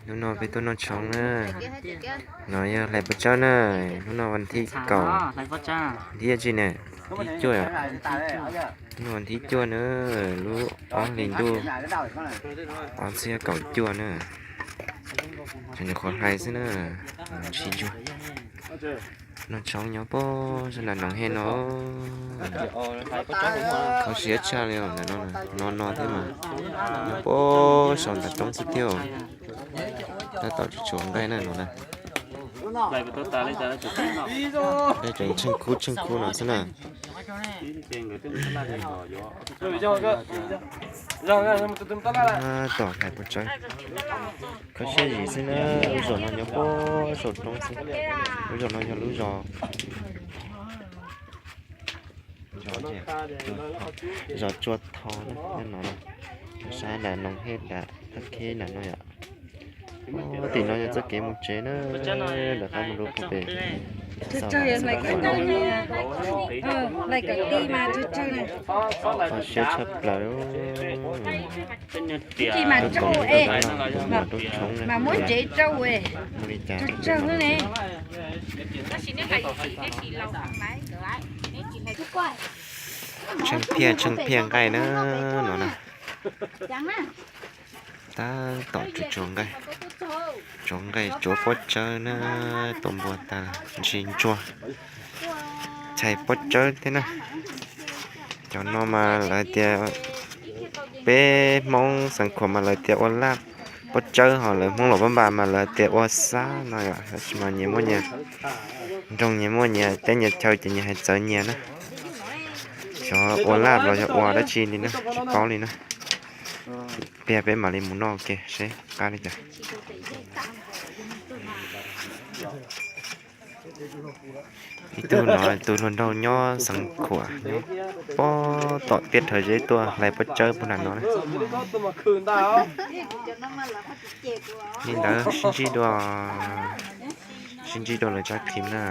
Hnub no peb tuaj noj tshoob na. No yog hlais pob tsawb na. Hnub no vas thib kaum, thib dab tsi ne? Thib cuaj. Hnub no vas thib cuaj na, lub ob hlis ntuj ob txhiab kaum cuaj na. Tseem nyuam qhuav hlais xwb na, tsis ntsuag. Noj tshoob nyob puag sab nram Noov Hej no. Kho siab tshaj li os, no no thiab mas, nyob puag saum nram roob xwb thiab. Tab tom tsuav nqaij na no na. Nqaij tseem tsheej khub tsheej khub no xwb na. Tab tom hlais pob tsawb. Kho siab zim xwb na, lub zos no nyob puag saum roob xwb. Lub zos no yog lub zos, zos Tsua Tho na, nyob no na, sab nram Noov Hej nram Thaj Kheb nram no yom. Tim no yog txoj kev mus tsev na, lawv qab mus rau puag pem. Kho siab tshaj plaws. Tus kaum tus tab loj mam rau tshoob na, mus li cas. Tsheej phiaj tsheej phiaj nqaij na no na. Tab tom tsuav nqaij, tsuav nqaij tsuav pob tsawb na, tua npua tas ntsis ntsuag, chais pob tsawb thiab na. Cov no mas lawv tias, peb Hmoob Xeev Khuam mas lawv tias ua laj pob tsawb, ho lawv Hmoob Luam Phab Npas mas lawv tias ua xab no yom, tab sis mas nyias muaj nyias nroog, nyias muaj nyias teb nyias chaw ces nyias hais txawv nyias na. Xyov ua laj los yog ua dab tsi li na, tsis paub li na. Pliag peb mam li mus noj ua ke seb qab li cas. Ib tug no tus hluas nraug nyob Xeev Khuam nyob pob tom tiaj rhawv zeb tuaj hlais pob tsawb puag nram no na. Li ntawd sib ntsib dua, sib ntsib dua lawv tsab khim na.